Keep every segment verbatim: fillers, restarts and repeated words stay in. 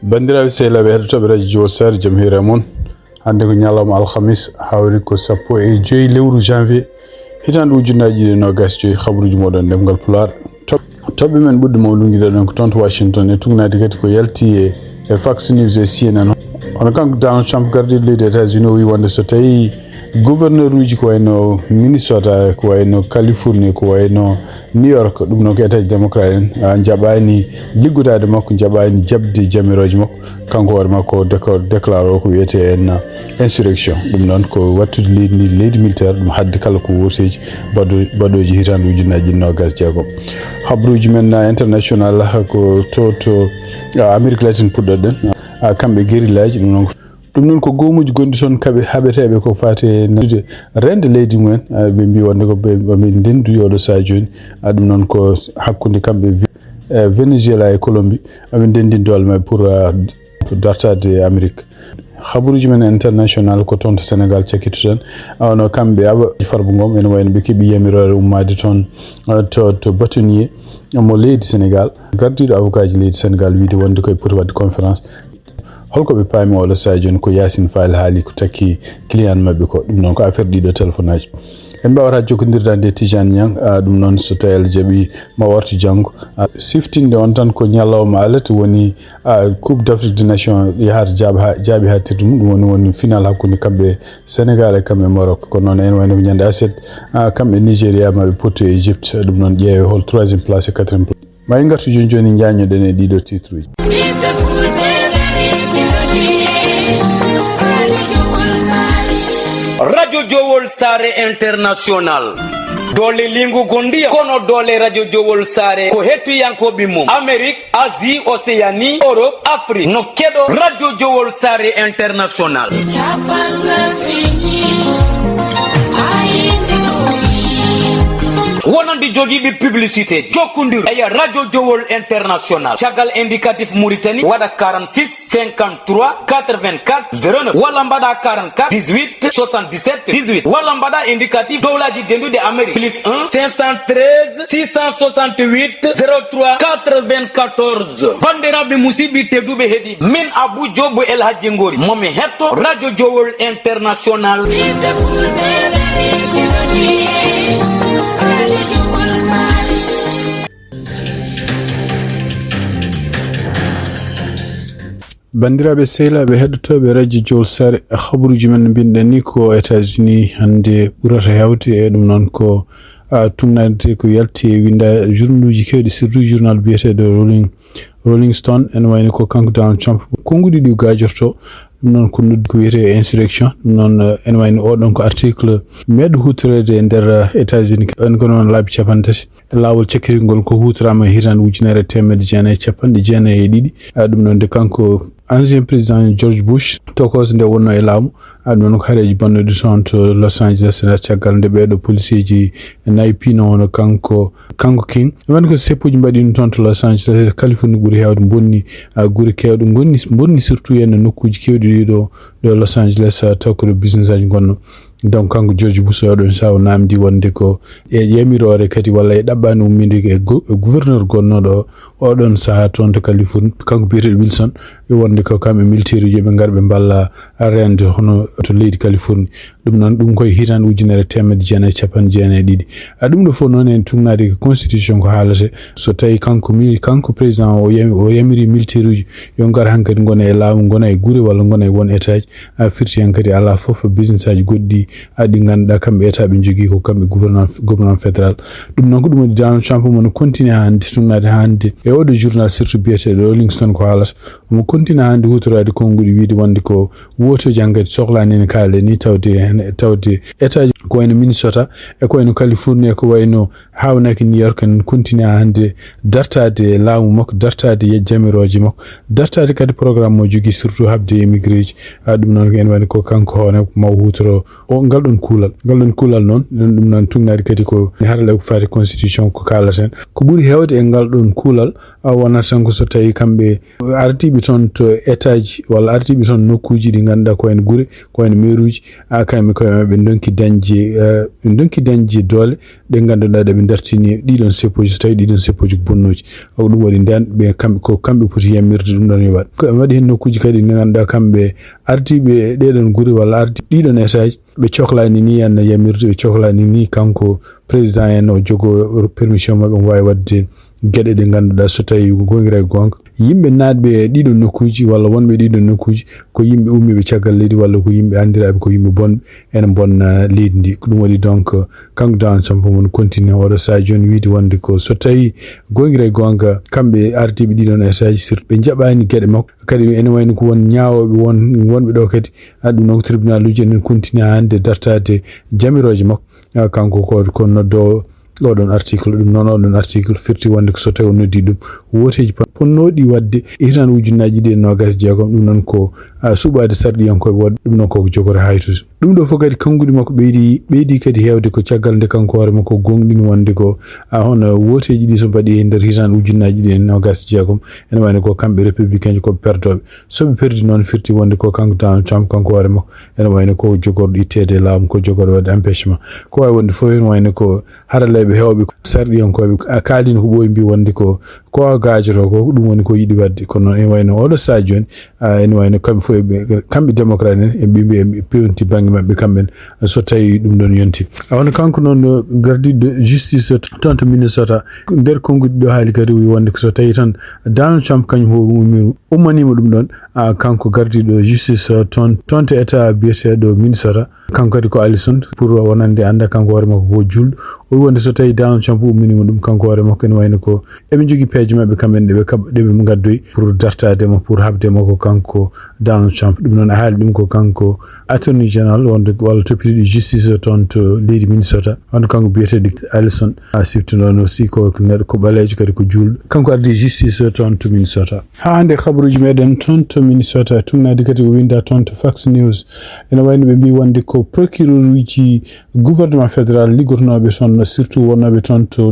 Banndiraaɓe sehilaaɓe heɗotooɓe radio Jowol Saare, jam hiire mon. Hannde ko ñalawma alhamis, hawri ko sappo e joyi lewru janvier, hitaande ujunnaji ɗiɗi e noogas joyi. Habaruuji moɗon ɗemngal Pulaar. Toɓ-, toɓɓe men ɓurɗe mawnude ɗon ko toon to Washington, e tugnaade kadi ko yalti e, e Fox News e C N N. Hono kanko Donald Trump, gardiiɗo leydi États-Unis, o wi wonde so tawi gouverneur uji ko wayno Minnesota, ko wayno Californie, ko wayno New York, ɗum noon ko État démocrate en, a, njaɓaani liggodaade makko, njaɓaani jaɓde jamirooje makko. Kanko hoore makko o déco-, déclare o ko wiyetee en, a, insurrection. Ɗum noon ko wattude leydi ndi leydi militaire, ɗum haɗde kala ko wooteeji baɗo-, baɗooji hitaande ujunnaji ɗiɗi noogas jeegom. Habaruuji men, a, international, a, ko to, to, a, Amérique latine puɗɗoɗen, a, kamɓe guerrillaji, ɗum noon ko Ɗum noon ko goomuuji gonɗi toon kaɓe haɓeteeɓe ko faati e nattude reende leydi mumen. Ah, ɓe mbii wonde ko ɓe, ɓe ndenndi oɗo sahaa jooni. Ah, ɗum noon ko hakkunde kamɓe Ve-, eh, Venezuela e Colombie. Aɓe ndenndi doole maɓɓe pour, ah, dartaade e Amérique. Habaruuji men international ko toon to Sénégal cakkitoɗen. Ah, hono kamɓe Awa Farba Ngom, ene wayno ɓe keɓi yamiroore ummaade toon, ah, to, to bâtonnier mo leydi Sénégal. Gardiiɗo avocat ji leydi Sénégal wiide wonde koye poti waɗde conférence. Holko ɓe paami oɗo sahaa jooni ko Yacine Fall haali ko takki client maɓɓe ko? Ɗum noon ko affaire ɗiɗo téléphone aji. En mbaawata jokkondirde e Tijani Niang, a, ɗum noon so tawi Allah jaɓi ma wartu janngo. A, siftinde on tan ko ñalawma alet woni, a, Coupe d'Afrique des Nations yahata jaaɓi ha, jaaɓi haaɗtirde mum. Ɗum woni, woni final hakkunde kamɓe Sénégal e kamɓe Maroc. Kono noon en wayno ko ñande aset, a, kamɓe Nigeria ma ɓe pottu e Égypte. Ɗum noon ƴeewe hol troisième place e quatrième place. Ma en ngartu jooni jooni, njaañoɗen e ɗiɗo titre uji. Radio Jowol Saare International. Doole lingu gondiya, kono doole Radio Jowol Saare ko hettiyankooɓe mum. Amérique, Asie, Océanie, Europe, Afrique. No keɗo Radio Jowol Saare International. Wonande jogiiɓe publicité, jokkondir e Radio Jowol International. Caggal indicatif Mauritanie, waɗa quarante-six cinquante-trois quatre-vingt-quatre zéro neuf, walla mbaɗa quarante-quatre dix-huit soixante-dix-sept dix-huit, walla mbaɗa indicatif dowlaji denduɗi Amérique, plus un cinq cent treize six cent soixante-huit zéro trois quatre-vingt-quatorze. Banndiraaɓe musidɓe tedduɓe heɗiiɓe, min Abou Diop El Hadji Ngori, mo mi hetto Radio Jowol International. Banndiraaɓe sehilaaɓe heɗotooɓe Radio Jowol Saare, habaruuji men no mbinɗen ni ko États-Unis hannde ɓurata heewde, e ɗum noon ko, a, tugnaade ko yalti e winnda journal uji keewɗi, surtout journal biyeteeɗo Rolling, Rolling Stone, ene wayno ko kanko Donald Trump, konnguɗi ɗi gaajorto, ɗum noon ko noddi ko wiyetee insurrection, ɗum noon, eh, ene wayno oɗon ko article meeɗo huutoreede e nder, eh, États-Unis, en ko noon laabi cappanɗe tati. Laawol cakkitingol ko huutoraama e hitaande ujunere e teemedde jeenayi e capanɗe jeenayi e ɗiɗi. Ah, ɗum noon de kanko ancien président George Bush, tokooso nde wonnoo e laamu. Ah, ɗum noon ko hareeji bannooɗi toon to Los Angeles, caggal nde ɓeeɗo poliseeji nayi piino wano kanko, kanko King. Ɗum waɗi ko seppuuji mbaɗiino toon to Los Angeles, Californie ɓuri heewde bonni, ah, gure keewɗe, bonni, bonni surtout e nokkuuji keewɗi ɗiɗo ɗo Los Angeles, ah, taw ko ɗo business aji ngonno. Donc, kanko George Bush oɗon sawo namdi wonde ko e yamiroore kadi walla e ɗaɓɓaande umminde e go-, e gouverneur gonnooɗo oɗon sahaa toon to Californie, kanko biyeteeɗo Wilson, e wonde ko kamɓe militaire uji ɓe ngar ɓe mballa reende hono to leydi Californie. Ɗum noon, ɗum koye hitaande ujunere e teemedde jeenayi e capanɗe jeenayi e ɗiɗi. A ɗum ɗo fof noon en tugnaade ko constitution ko haalata. So tawi kanko mi-, kanko président o yami-, o yamiri militaire uji yo ngar hankadi ngona e laamu, ngona e gure walla ngona e won état ji. A firti hen kadi alaa fof business aji goɗɗi, a ɗi ngannduɗaa kamɓe état ɓe njogii ko kamɓe gouvernement, gouvernement fédéral. Ɗum noon ko ɗum woni Donald Trump mo no continue hannde tugnaade hannde e oɗo journal surtout biyeteeɗo Rolling Stone ko haalata. Omo continue hannde huutoraade konnguɗi wiide wonde ko wooteeji hankadi sohlaani ene kaale ni tawde hene, tawde état ji ko wayno Minnesota e ko wayno Californie e ko wayno haawnaki New York en continue hannde dartaade laamu makko, dartaade ye-, jamirooje makko, dartaade kadi programme mo jogii surtout haɓde émigré ji. A ɗum noon ko ene wayno ko kanko hono maw huutoro Ngal ɗon kuulal, ngal ɗon kuulal noon, ɗum, ɗum noon tugnaade kadi ko haralleeɓe ko faati constitution ko kaalaten. Ko ɓuri heewde e ngal ɗon kuulal, a, wonata tan ko so tawii kamɓe ardiiɓe toon to état ji walla ardiiɓe toon nokkuuji ɗi ngannduɗaa ko en gure, ko en meeruuji, a, kamɓe koye maɓɓe ndonki dañde, eh, ɓe ndonki dañde doole ɗe ngannduɗaa ɗe ɓe dartini ɗiɗon seppoji, so tawii ɗiɗon seppoji ko bonnooji. O ɗum waɗi ndeen ɓe kamɓe, ko kamɓe poti yamirde ɗum ɗon yoɓat. Ko ɓe waɗi heen nokkuuji kadi ɗi ngannduɗaa kamɓe ardiiɓe ɗee ɗon gure walla ardi ɗiɗon état ji, ɓe coklaani ni en yamirde, ɓe coklaani ni kanko président en o jogoo permission maɓɓe, omo waawi waɗde geɗe ɗe ngannduɗaa so tawii ko goonga e goonga. Yimɓe naatɓe e ɗiɗon nokkuuji walla wonɓe e ɗiɗon nokkuuji ko yimɓe ummiiɓe caggal leydi walla ko yimɓe anndiraaɓe ko yimɓe bonɓe ene bonna leydi ndi. Ko ɗum waɗi donc kanko Donald Trump omo continue oɗo sahaa jooni wiide wonde ko so tawii goonga e goonga kamɓe ardiiɓe ɗiɗon état ji surtout ɓe njaɓaani geɗe makko. Kadi ene wayno ko won ñaawooɓe won, wonɓe ɗo kadi. A, ɗum noon ko tribunal uji enen continue hannde dartaade jamirooje makko. A, kanko ko, ko noddoowo oɗon article, ɗum noon oɗon article firti wonde ko so tawi o noddi ɗum wooteeji pon-, ponnooɗi waɗde e hitan ujunnaaji ɗiɗi e noogaas e jeegom, ɗum noon ko, a, suɓaade sarɗiyankooɓe waɗde ɗum noon koko jogori haytude. Ɗum ɗo fof kadi konnguɗi makko ɓeydi, ɓeydi kadi heewde ko caggal nde kanko hoore makko gonɗini wonde ko, a, hono wooteeji ɗi so mbaɗi e nder hitan ujunnaaji ɗiɗi e noogaas e jeegom, ene wayno ko kamɓe républicain ji ko ɓe perdooɓe. So ɓe perdi noon firti wonde ko kanko Donald Trump kanko hoore makko ene wayno ko jogorɗo itteede e laamu, ko jogorɗo waɗde empêchement. Ko waawi wonde fof ene wayno ko haralleeɓe heewɓe, sarɗiyankooɓe, a, kaalino ko ɓooyi mbi wonde ko, ko gaajoto ko, ɗum woni ko yiɗi waɗde. Kono noon ene wayno oɗo sahaa jooni, a, ene wayno kamɓe fof ɓe, kamɓe démocrate en, e ɓe mbi, ɓe pewti bannge maɓɓe kamɓe en, so tawi ɗum ɗon yonti. A, hono kanko noon gardiiɗo justice toon to Minnesota, nder konnguɗi ɗo haali kadi o wi wonde ko so tawi tan Donald Trump kañum hoore mum ummaniima ɗum ɗon, a, kanko gardiiɗo justice, a, toon, toon to état biyeteeɗo Minnesota. Kanko kadi ko Allison, pour wonande annda kanko hoore makko ko juulɗo. O wi wonde so tawi Donald Trump umminiima ɗum kanko hoore makko ene wayno ko eɓe njogii peeje maɓɓe kamɓe en ɗe ɓe kaɓ-, ɗe ɓe ngaddoyi pour dartaade mo, pour haɓde mo ko kanko Donald Trump. Ɗum noon a haali ɗum ko kanko Attorney General wonde walla toppitiiɗo justice o toon to leydi Minnesota. Wonde kanko biyeteeɗo Allison, a, sifti noon aussi ko neɗɗo ko ɓaleejo kadi ko juulɗo. Kanko ardii justice o toon to Minnesota. Haa hannde kabaruuji meɗen toon to Minnesota, tugnaade kadi ko winnda toon to Fox News. Ene wayno ɓe mbi wonde ko procureur uji gouvernement fédéral liggotonooɓe toon, surtout wonnooɓe toon to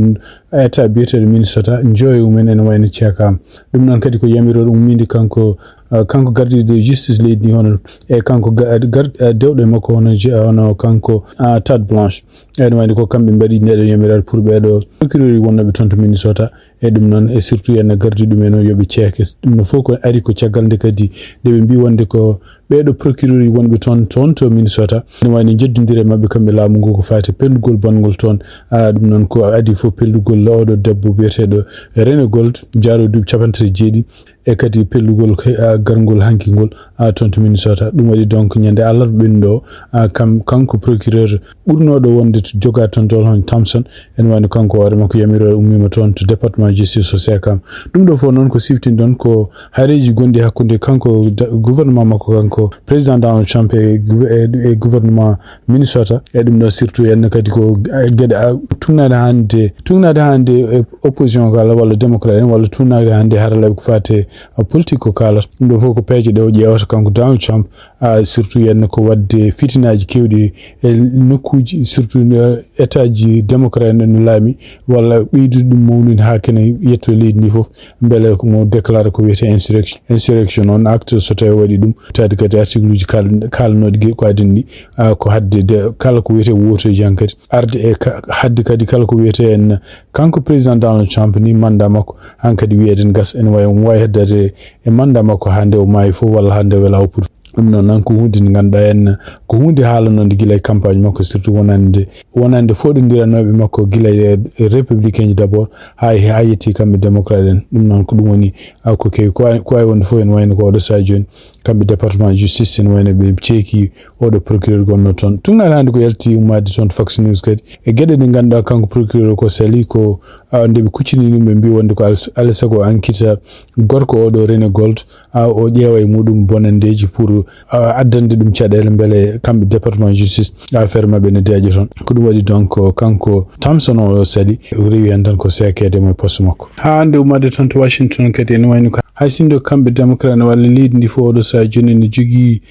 état biyeteeɗo Minnesota, njoyo mumen ene wayno ceekaama. Ɗum noon kadi ko yamiroore ummiinde kanko, ah, kanko gardiiɗo justice leydi ndi hono, e kanko ga-, gar-, ah, dewɗo e makko hono je-, hono kanko, ah, Todd Blanche. Ene wayno ko kamɓe mbaɗi ndeɗo yamiroore pour ɓeeɗo procureur uji wonnooɓe toon to Minnesota. E ɗum noon, e surtout ene gardi ɗum en o yo ɓe ceeke. Ɗum no fof ko ari ko caggal nde kadi nde ɓe mbi wonde ko ɓeeɗo procureur uji wonɓe toon, toon to Minnesota, ene wayno njeddondire maɓɓe kamɓe laamu ngu ko faati e pellugol bonngol toon. A, ɗum noon ko adii fof pellugol oɗo debbo biyeteeɗo Rene Gold, jaaloo duuɓi capanɗe tati e jeeɗiɗi, e kadi pellugol, a, garngol hanki ngol, a, toon to Minnesota. Ɗum waɗi donc ñande alarba ɓennuɗo o, a, kam, kanko procureur ɓurnooɗo wonde to jogaa toon Dolhon Thompson, ene wayno kanko hoore makko yamiroore ummiima toon to département justice o seekaama. Ɗum ɗo fof noon ko siftinɗon ko hareeji gonɗi hakkunde kanko da-, gouvernement makko kanko président Donald Trump e gouver-, e, e gouvernement Minnesota. E ɗum ɗo surtout en kadi ko, eh, geɗe, a, tugnaade hannde, tugnaade hannde e opposition kala walla démocrate en walla tugnaade hannde haralleeɓe ko faati e politique ko kaalata. Ɗum ɗo fof ko peeje ɗe o ƴeewata kanko Donald Trump, a, surtout en ko waɗde fitinaaji keewɗi e nokkuuji, surtout, eh, état ji démocrate en no laami, walla ɓeydude ɗum mawnude haa kene yetto leydi ndi fof, mbele ko mo déclare ko wiyetee insurrection, insurrection on acte so tawi waɗi ɗum, taade kadi article uji kal-, kaalanooɗi ge-, ko adii ɗi, a, ko haɗde de, kala ko wiyetee wooteeji hankadi arde e ka-, haɗde kadi kala ko wiyetee en kanko président Donald Trump ni mandat makko hankadi wiyeede gas ene wawi, omo wawi heddaade e mandat makko haa nde o maayi fof walla haa nde o welaa o pour. Ɗum noon, noon ko huunde nde ngannduɗaa en, ko huunde haalanoonde gila e campagne makko, surtout wonande, wonande fooɗondiranooɓe makko gila e, e républicain ji d'abord, haa e, haa yettii kamɓe démocrate en. Ɗum noon ko ɗum woni, a, ko kewi, ko wawi, ko wawi wonde fof ene wayno ko oɗo sahaa jooni, kamɓe département justice ene wayno ɓe ceeki oɗo procureur gonno toon. Tugnaade hannde ko yalti ummaade toon to Fox News kadi. E geɗe ɗe ngannduɗaa kanko procureur o ko sali ko, a, nde ɓe kuccini ɗum ɓe mbi wonde ko al-, alaa e sago o enquête gorko oɗo Rene Gold, a, o ƴeewa e muɗum bonanndeeji pour, a, addande ɗum caɗeele mbele kamɓe département justice affaire maɓɓe ne deeƴa toon. Ko ɗum waɗi donc kanko Thompson o sali, o rewi heen tan ko seekeede mo e poste makko. Haa hannde ummaade toon to Washington kadi ene wayno ko hay sinno kamɓe démocrate walla leydi ndi fof oɗo sahaa jooni ne jogii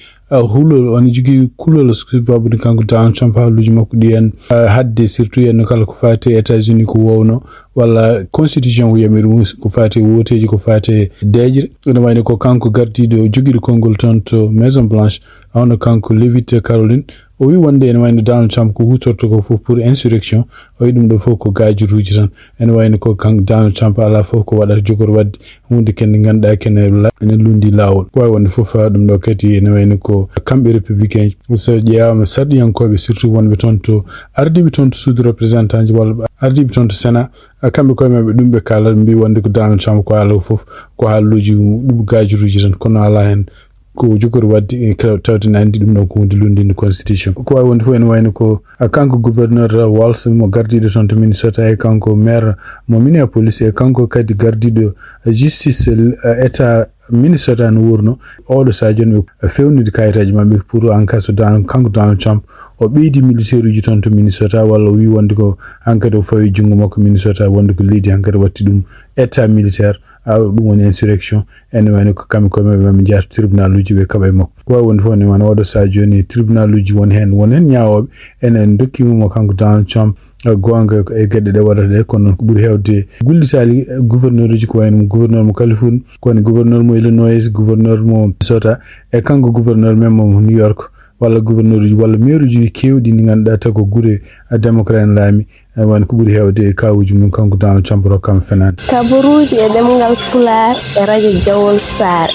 Hulol, wano jogii kulol, sababude kanko Donald Trump haaluuji makko ɗi en, ah, hadde, surtout en kala ko faati e États-Unis ko wowno, walla constitution ko yamiri ɗum, ko faati e wooteeji, ko faati e deeƴre. Ene wayno ko kanko gardiiɗo jogiiɗo konngol toon to Maison Blanche, hono kanko Leavitt Caroline, o wi wonde ene wayno Donald Trump ko huutorto ko fof pour insurrection, o wi ɗum ɗo fof ko gaajuruuji tan. Ene wayno ko kanko Donald Trump alaa fof ko waɗata jogor waɗde huunde kene ngannduɗaa kene la-, ene lundi laawol. Ko waawi wonde fof, ah, ɗum ɗo kadi ene wayno ko kamɓe républicain, so ƴeewaama sarɗiyankooɓe, surtout wonɓe toon to, ardiiɓe toon to suudu représentant ji walla ardiiɓe toon to Sénat, ah, kamɓe koye maɓɓe ɗum ɓe kaalata, ɓe mbii wonde ko Donald Trump ko haala fof ko haaluuji ɗum gaajuruuji tan, kono alaa heen ko jogori waɗde, e, ka-, tawde ne anndi ɗum ɗon ko huunde lunndinde constitution. Ko waawi wonde fof ene wayno ko, a, kanko gouverneur Walz mo gardiiɗo toon to Minnesota, e kanko maire mo Minneapolis, e kanko kadi gardiiɗo justice, e, état Minnesota no wurno. Oɗo sahaa jooni ɓe feewnude kayitaaji maɓɓe pour en cas so Don-, kanko Donald Trump o ɓeydi militaire uji toon to Minnesota, walla o wi wonde ko hankadi o fawi junngo makko Minnesota, wonde ko leydi hankadi watti ɗum état militaire. Awa ɗum woni insurrection. Ene wayno ko kamɓe koye maɓɓe maɓe njaha to tribunal uji ɓe kaɓa e makko. Ko waawi wonde fof ne wano oɗo sahaa jooni tribunal uji won heen, won heen ñaawooɓe. Ene en ndokkiima mo kanko Donald Trump, eh, goonga e geɗe ɗe waɗata ɗe, kono noon ko ɓuri heewde gullitaali, eh, gouverneur uji ko wayno gouverneur mo Californie, ko woni gouverneur mo Illinois, gouverneur mo Minnesota, e kanko gouverneur men mo New York, walla gouverneur uji, walla maire uji keewɗi ɗi ngannduɗaa taw ko gure, eh, démocrate en laami, eh, wano ko ɓuri heewde e kaawuuji mum kanko Donald Trump rokkama fenaande. Kabaruuji e ɗemngal Pulaar e radio Jawol Saare.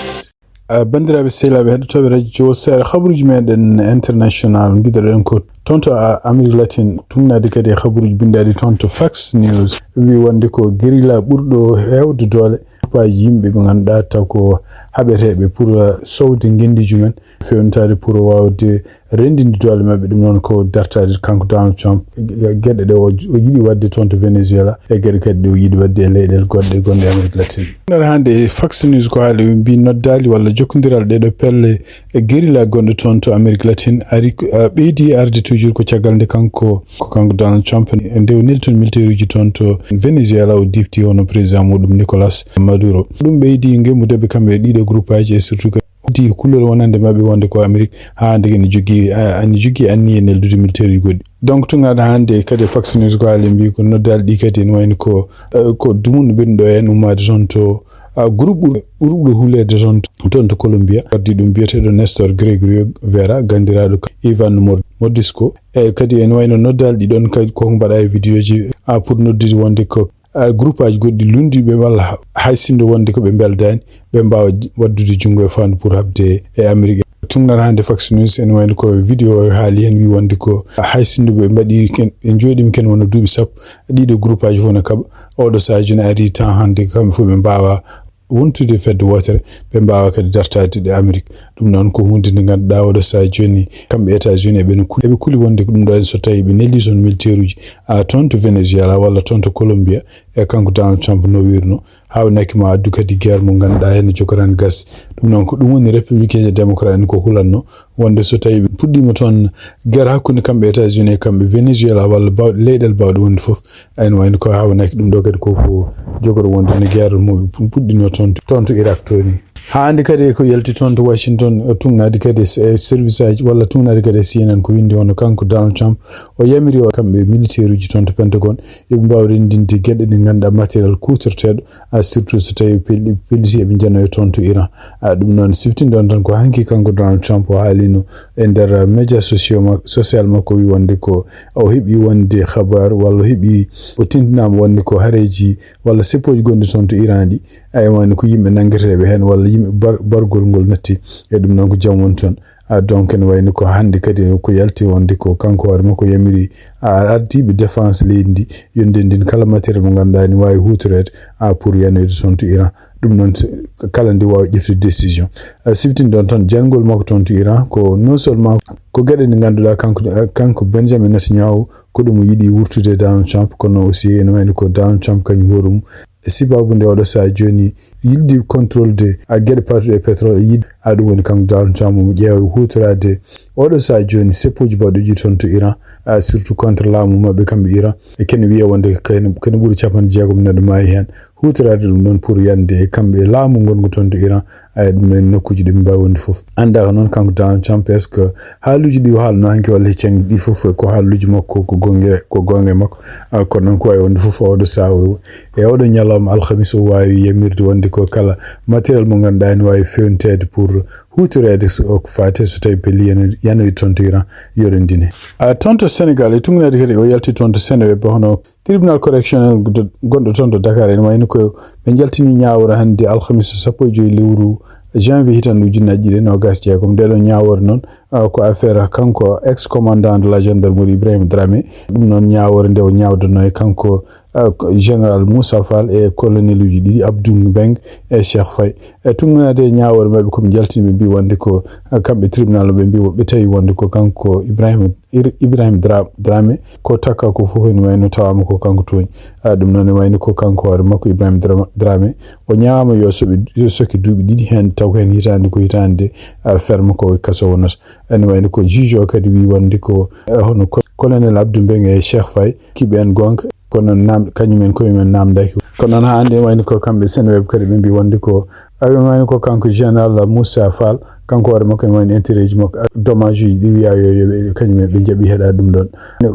Ah, banndiraaɓe sehilaaɓe heɗotooɓe radio Jawol Saare, kabaruuji meɗen international, mbiɗoɗen ko toon to, ah, Amérique latine, tuugnaade kadi e kabaruuji binndaaɗi toon to Fox News, wi wonde ko guérilla ɓurɗo heewde doole, paaji yimɓe ɓe ngannduɗaa taw ko haɓeteeɓe pour, ah, sowde ngenndiiji men, feewnitaade pour waawde renndinde doole maɓɓe. Ɗum noon ko dartaade kanko Donald Trump, ge-, geɗe ɗe o, o yiɗi waɗde toon to Venezuela, e geɗe kadi ɗe o yiɗi waɗde e leyɗeele goɗɗe gonɗe Amérique latine. Aɗa hannde e Fox News ko haali, ɓe mbii noddaali walla jokkondiral ɗeɗo pelle e guérilla gonɗo toon to Amérique latine ari ko, a, ɓeydi arde toujours ko caggal nde kanko, ko kanko Donald Trump, nde o neldi toon militaire uji toon to Venezuela, o difti hono président muɗum Nicolas Maduro. Ɗum ɓeydi ngemmude ɓe kamɓe e ɗiɗo groupe aji, e surtout ko addi kulol wonande maɓɓe wonde ko Amérique, haa hannde ene jogii, a, ene jogii anniye neldude militaire uji goɗɗi. Donc, tun aɗa hannde kadi e Fox News ko haali mbii ko noddaali ɗi kadi ene wayno ko, eh, ko dumunɗo ɓennuɗo en ummaade toon to, a, groupe ɓur-, ɓurɗo huleede toon, toon to Colombia. Waddi ɗum biyeteeɗo Nestor Gregorio Vera, ganndiraaɗo ko Ivan Mor-, Mordisco. E kadi ene wayno noddaali ɗi ɗon kadi koko mbaɗa e vidéo ji, a, pour noddude wonde ko, a, groupe aji goɗɗi lunndiiɓe walla ha-, hay sinno wonde ko ɓe mbeldaani, ɓe mbaawa j-, waddude junngo e faandu pour haɓde e Amérique. Tuugnaade hannde Fox News ene wayno ko vidéo o haali heen, wi wonde ko hay sinno ɓe mbaɗi ken, ɓe njooɗiima ken wona duuɓi sappo, ɗiɗo groupe aji fof ne kaɓa. Oɗo sahaa jooni ari tan hannde kamɓe fof ɓe mbaawa wontude fedde wootere, ɓe mbaawa kadi dartaade ɗe Amérique. Ɗum noon ko huunde nde ngannduɗaa oɗo sahaa jooni kamɓe États-Unis eɓe no kuli, eɓe kuli wonde ko ɗum ɗo en so tawii ɓe neldi toon militaire uji, a, toon to Venezuela walla toon to Colombia, e kanko Donald Trump no wirno, haawnaki ma addu kadi guerre mo ngannduɗaa heen ne jogorani gas. Ɗum noon ko ɗum woni républicain e démocrate en ko hulanno, wonde so tawii ɓe puɗɗiima toon guerre hakkunde kamɓe États-Unis e kamɓe Venezuela walla baw-, leyɗeele baawɗe wonde fof, ene wayno ko haawnaki ɗum ɗo kadi ko, ko jogoro wonde ne guerre mo ɓe pu-, puɗɗino toon, toon to Irak to ni. Haa hannde kadi ko yalti toon to Washington, o tuugnaade kadi e se-, e service aji walla tuugnaade kadi e C N N ko winndi hono kanko Donald Trump, o yamiri o kamɓe militaire uji toon to Pentagon, eɓe mbaawa renndinde geɗe ɗe ngannduɗaa matériel kuutorteeɗo, a, surtout so tawii pel-, pelliti eɓe njanoya toon to Iran. A, ɗum noon siftinde on tan ko hanki kanko Donald Trump o haalino e nder média sociaux ma-, social makko, wi wonde ko o heɓi wonde habar walla o heɓi, o tintinaama wonde ko hareeji walla seppooji gonɗi toon to Iran ɗi, a, ene wayno ko yimɓe nanngeteeɓe heen walla yimɓe bar-, bargol ngol natti. E ɗum noon ko jam woni toon. A, donc ene wayno ko hannde kadi ko yalti wonde ko kanko hoore makko yamiri, a, ardiiɓe défense leydi ndi, yo ndendin kala matériel mo ngannduɗaa ene waawi huutoreede, a, pour yanoyde toon to Iran. Ɗum noon se-, kala nde waawi ƴeftude décision. A, siftinde on tan janngol makko toon to Iran ko non seulement ko geɗe ɗe ngannduɗaa kanko, kanko Benjamin Netanyahu ko ɗum o yiɗi wurtude Donald Trump, kono aussi ene wayno ko Donald Trump kañum hoore mum, e sababu nde oɗo sahaa jooni yiɗde contrôle de, a, geɗe paatuɗe e pétrole, e yiɗde, a, ɗum woni kanko Donald Trump mo ƴeewa huutoraade oɗo sahaa jooni seppooji baɗuɗi toon to Iran, a, surtout contre laamu maɓɓe kamɓe Iran. E kene wiya wonde kene, kene ɓuri capanɗe jeegom neɗɗo maayi heen. huutoraade ɗum ɗoon pour yande e kamɓe e laamu ngongu toon to Iran. Ay, ɗum ɗoon nokkuuji ɗi ɓe mbaawi wonde fof. Anndaaka noon kanko Donald Trump, est-ce que haaluuji ɗi o haalno hanki walla hecci hanki ɗi fof ko haaluuji makko, ko goonga, ko goonga e makko? Ah, kono noon ko waawi wonde fof, oɗo sahaa o, e oɗo ñalawma alhamis o waawi yamirde wonde ko kala matériel mo ngannduɗaa ene waawi fewniteede pour huutoreede so, ko faati so tawi pelli yano-, yanoyde toon to Iran, yoɗondine. Ah, toon to Sénégal, e tuugnaade kadi o yalti toon to Seneweb, hono tribunal correctionnel gonɗo, gonɗo toon to Dakar, ene wayno ko ɓe njaltini ñaawore hannde alhamis sappo e joy lewru janvier hitaande ujunnaji ɗiɗi e noogas jeegom. Nde ɗo ñaawore noon, ah, ko affaire kanko ex commandant de la gendarmerie Ibrahima Dramé. Ɗum noon ñaawore nde o ñaawdanno e kanko, ah, ko général Moussa Fall e colonel uji ɗiɗi Abdou Mbeng e Cheikh Faye. E tuugnaade e ñaawore maɓɓe ko ɓe njaltini ɓe mbi wonde ko, ah, kamɓe tribunal ɓe mbi woɓɓe tawi wonde ko kanko Ibrahima Ir-, Ibrahima Dra-, Dramé, ko takka ko fof ene wayno tawaama ko kanko tooñi. Ah, ɗum noon ene wayno ko kanko hoore makko Ibrahima Dra-, Dramé, o ñaamaama yo soɓe, yo sokke duuɓi ɗiɗi heen, taw ko heen hitaande ko hitaande, ah, ferme ko kaso wonata. Ene wayno ko juge o kadi wi wonde ko, eh, hono ko colonel Abdou Mbeng e Cheikh Faye, kiɓe en goonga, kono nam-, kañum en koye men naamndaaki. Kono noon haa hannde ene wayno ko kamɓe Seneweb kadi ɓe mbi wonde ko Awi wayno ko kanko général Moussa Fall, kanko hoore makko ene wayno intérêt ji makko, dommage uji ɗi wiya yo, yo ɓe, kañum en ɓe jaɓi heɗa ɗum ɗon.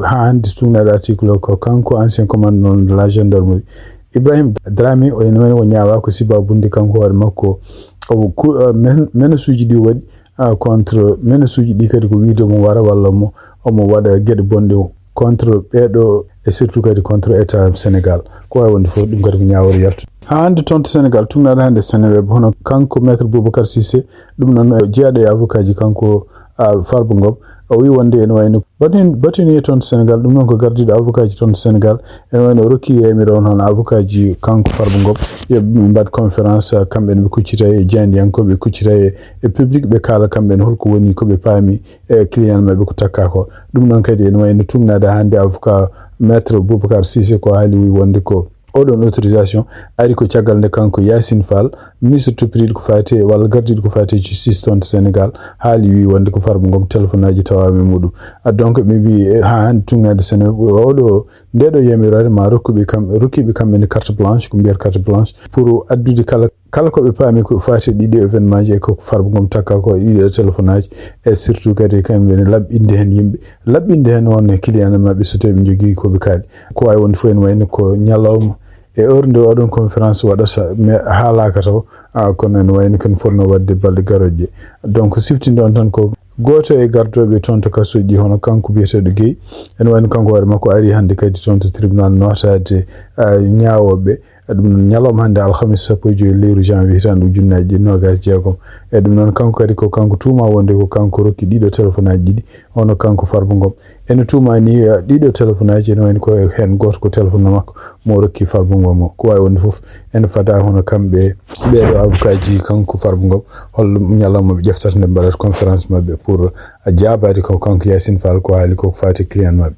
Haa hannde tuugnaade article o ko kanko ancien commandant de la gendarmerie. Ibrahima Dramé o ene wayno o ñaawa ko sibaabude kanko hoore makko. O ku-, eh, men-, menace uji ɗi o waɗi, ah, contre menace uji ɗi kadi ko wiide omo wara walla omo, omo waɗa geɗe bonɗe contre ɓeeɗo e surtout kadi contre État Sénégal. Ko waawi wonde fof ɗum kadi ko ñaawre yaltude. Haa hannde toon to Sénégal, tuugnaade hannde Seneweb, hono kanko Maître Boubacar Cissé, ɗum noon o jeyaɗo e avocat ji kanko, ah, Farba Ngom, o wi wonde ene wayno batini, batini toon to Sénégal, ɗum noon ko gardiiɗo avocat ji toon to Sénégal, ene wayno o rokki yamiroore on hono avocat ji kanko Farba Ngom, yo ɓe mbaɗ conférence, ah, kamɓe ne ɓe kuccita e jaayndiyankooɓe, ɓe kuccita e, e public, ɓe kaala kamɓe ne holko woni ko ɓe paami e client maɓɓe ko takka ko. Ɗum noon kadi ene wayno tuugnaade hannde avocat Maître Boubacar Cissé ko haali wi wonde ko oɗon autorisation ari ko caggal nde kanko Yacine Fall, ministre toppitiiɗo ko faati e, walla gardiiɗo ko faati e justice toon to Sénégal, haali wi wonde ko Farba Ngom téléphone aji tawaama e muɗum. Ah, donc ɓe mbi, eh, haa hannde tuugnaade Seneweb, oɗo, nde ɗo yamiroore ma rokkuɓe kam, rokkiɓe kamɓe ne carte blanche, ko mbiyata carte blanche, pour addude kala kala ko ɓe paami ko faati e ɗiɗo événement ji e ko Farba Ngom takka ko e ɗiɗo téléphone aji, e surtout kadi kamɓe ne laɓɓinde heen yimɓe, laɓɓinde heen won e client maɓɓe so tawi ɓe njogii ko ɓe kaali. Ko waawi wonde fof ene wayno ko ñalawma e heure nde oɗon conférence waɗata, mais haalaaka taw, ah, kono ene wayno ken fotno waɗde balɗe garooje ɗe. Donc siftinde on tan ko gooto e gardooɓe toon to kasuuji ɗi hono kanko biyeteeɗo Guèye, ene wayno kanko hoore makko ari hannde kadi toon to tribunal nootaade, ah, ñaawooɓe. Ɗum noon, ñalawma hannde alhamis sappo e joy lewru janvier hitaande ujunnaji ɗiɗi noogas jeegom. E ɗum noon, kanko kadi ko kanko tuuma wonde ko kanko rokki ɗiɗo téléphone aji ɗiɗi, hono kanko Farba Ngom. Ene tuuma ni, eh, ɗiɗo téléphone aji, ene wayno ko heen gooto ko téléphone makko mo rokki Farba Ngom o. Ko waawi wonde fof, ene fada hono kamɓe ɓeeɗo avocat ji kanko Farba Ngom, holno ñalawma ɓe ƴeftata nde mbaɗata conférence maɓɓe pour jaabaade ko kanko Yacine Fall ko haali ko faati client maɓɓe.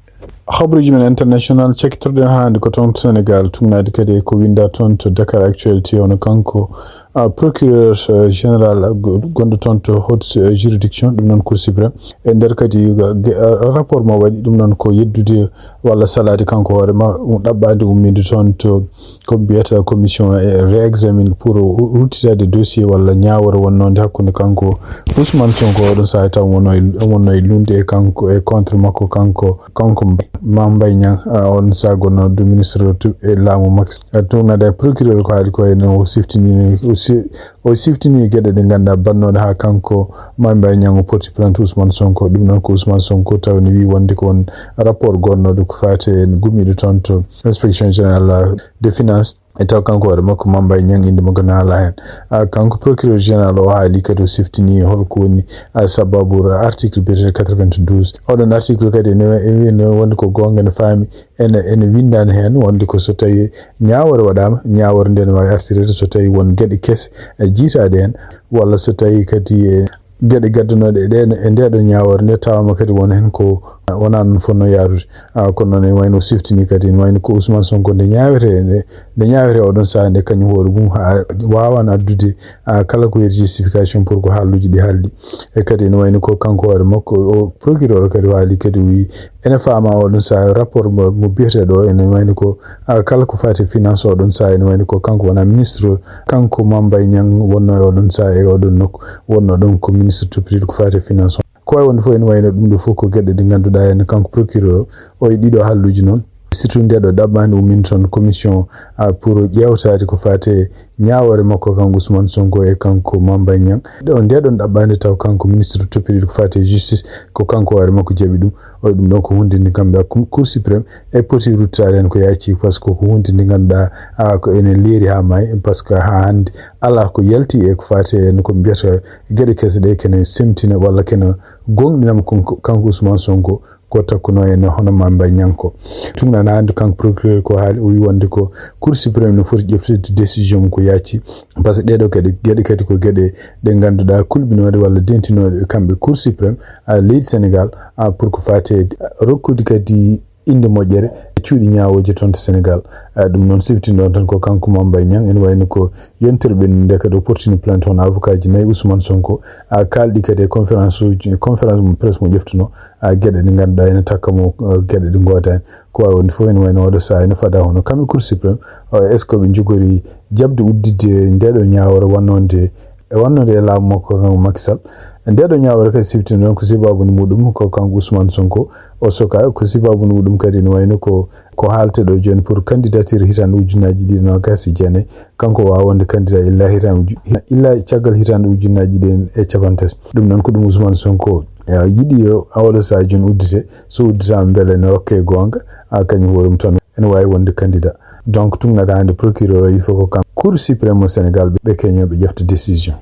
Habruuji men international, cakkitorɗen haa hannde ko toon to Sénégal, tuugnaade kadi e ko winnda toon to Dakar Actualité, hono kanko, ah, procureur, eh, général, ah, go-, gonɗo toon to haute, eh, juridiction, ɗum noon Cour suprême. E nder kadi, eh, ge-, eh, rapport mo waɗi, ɗum noon ko yeddude walla salaade kanko hoore ma, ɗaɓɓaade ummiinde toon to ko mbiyata commission e réexamen pour ru-, ruttitaade dossier walla ñaawore wonnode hakkunde kanko Ousmane Sonko, oɗon sahaa taw wonno e, wonno e luulnde e kanko, e contre makko kanko, kanko Mame Mbaye Niang, ah, on sahaa gonno du ministre tu-, e laamu Macky Sall. Ah, tuugnaade e procureur ko haali ko ene o siftini, o si-, o siftini geɗe ɗe ngannduɗaa bannooɗe haa kanko Mame Mbaye Niang o porti plainte Ousmane Sonko. Ɗum noon ko Ousmane Sonko tawni wi wonde ko won rapport gonnoɗo ko faati e gumiiɗo toon to inspection générale de finance. E taw kanko hoore makko Mame Mbaye Niang innde makko naala heen. Ah, kanko procureur général o haali kadi o siftini holko woni, ah, sababu article biyeteeɗo quatre-vingt-douze. Oɗon article kadi ene, ene wonde ko goonga ene faami, ene, ene winndaani heen wonde ko so tawi ñaawore waɗaama, ñaawore nde ne waawi artireede so tawi won geɗe kese, eh, jiitaaɗe heen, walla so tawi kadi, eh, geɗe gaddanooɗe e ɗeen, e ndeeɗo ñaawore nde tawaama kadi won heen ko Wonaa noon fotnoo yaarude. Ah, kono noon ene wayno siftini kadi, ene wayno ko Ousmane Sonko nde ñaawetee, nde, nde ñaawetee oɗon sahaa nde, kañum hoore mum haa waawano addude, ah, kala ko wiyetee justification pour ko haalluuji ɗi haaldi. E kadi ene wayno ko kanko hoore makko, o procureur kadi waali kadi, o wii ene faama oɗon sahaa rapport mo, mo biyetee ɗo, ene wayno ko, ah, kala ko faati e finance oɗon sahaa, ene wayno ko kanko wona ministre, kanko Mame Mbaye Niang wonno e oɗon sahaa e oɗon nokku, wonno ɗon ko ministre toppitiiɗo ko faati e finance. Ko wayi wonde fof, ene wayno ɗum ɗo fof ko geɗe ɗe ngannduɗaa, ene kanko procureur o e ɗiɗo haalluuji noon. Surtout nde ɗo ɗaɓɓaande ummini toon commission, ah, pour ƴeewtaade ko faati e ñaawoore makko kanko Ousmane Sonko e kanko Mame Mbaye Niang. Ɗo nde ɗon ɗaɓɓaande taw kanko ministre toppitiiɗo ko faati e justice, ko kanko hoore makko jaɓi ɗum. O ɗum ɗon ko huunde nde kam ɓe Cour suprême e poti ruttaade heen ko yaaci, par ce que ko huunde nde ngannduɗaa, ah, ko ene leeri haa maayi, par ce que haa hannde alaa ko yalti e ko faati e no ko mbiyata geɗe kese ɗe kene semtina walla kene gonɗinama kon-, kanko Ousmane Sonko ko takkuno e no hono Mame Mbaye Niang ko. Tun nana hannde kanko procureur ko haali, o wi wonde ko Cour suprême no foti ƴeftude décision mum ko yaaci, par ce que ɗeɗo kadi geɗe kadi ko geɗe ɗe ngannduɗaa kulɓinooɗe walla dentinooɗe kamɓe Cour suprême, ah, leydi Sénégal, ah, pour ko faati e rokkude kadi innde moƴƴere e cuuɗi ñaawooje toon to Sénégal. Ah, ɗum noon siftinɗon tan ko kanko Mame Mbaye Niang, ene wayno ko yontere ɓennude nde kadi o portini plainte hono avocat ji nayi Ousmane Sonko, ah, kaalɗi kadi e conférence uji, conférence mo presse mo ƴeftuno, ah, geɗe ɗe ngannduɗaa ene takka mo, ah, geɗe ɗe ngoodaani. Ko wayi wonde fof ene wayno oɗo sahaa ene fada hono kamɓe Cour suprême, ah, est ce que ɓe njogori jaɓde udditde ndeɗo ñaawore wannode e wannode e laamu makko kanko Macky Sall. Ndeɗo ñaawore kadi siftinɗon ko sababude muɗum ko kanko Ousmane Sonko o soka, ko sababude muɗum kadi ene wayno ko, ko haalte ɗo jooni pour candidature hitaande ujunnaaji ɗiɗi noogaas e jeenayi. Kanko waawa wonde candidat illa hitaande uju-, illa caggal hitaande ujunnaaji ɗiɗi e capanɗe tati. Ɗum noon ko ɗum Ousmane Sonko, eh, yiɗi yo oɗo sahaa jooni uddite. So udditaama mbele ne rokke goonga, a kañum hoore mum tan ene waawi wonde candidat. Donc, tun nata hannde procureur o, il faut ko kam Cour suprême mo Sénégal ɓe keñooɓe ƴefta décision.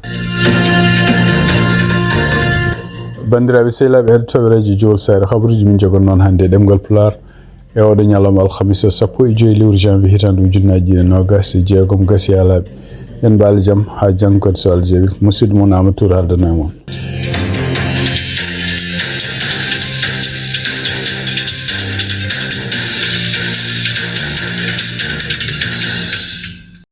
Banndiraaɓe sehilaaɓe heɗotooɓe radio Jowol Sayre, habaruuji min njogon noon hannde e ɗemngal Pulaar e oɗo ñalawma alhamisa sappo e joyi lewru janvier hitaande ujunnaaji ɗiɗi e noogaas e jeegom gasi yaalaaɓe. En mbaali jam haa janngo kadi so Allah jaɓi. Musidɗo mon Amadou Touré haaldanoo e mon.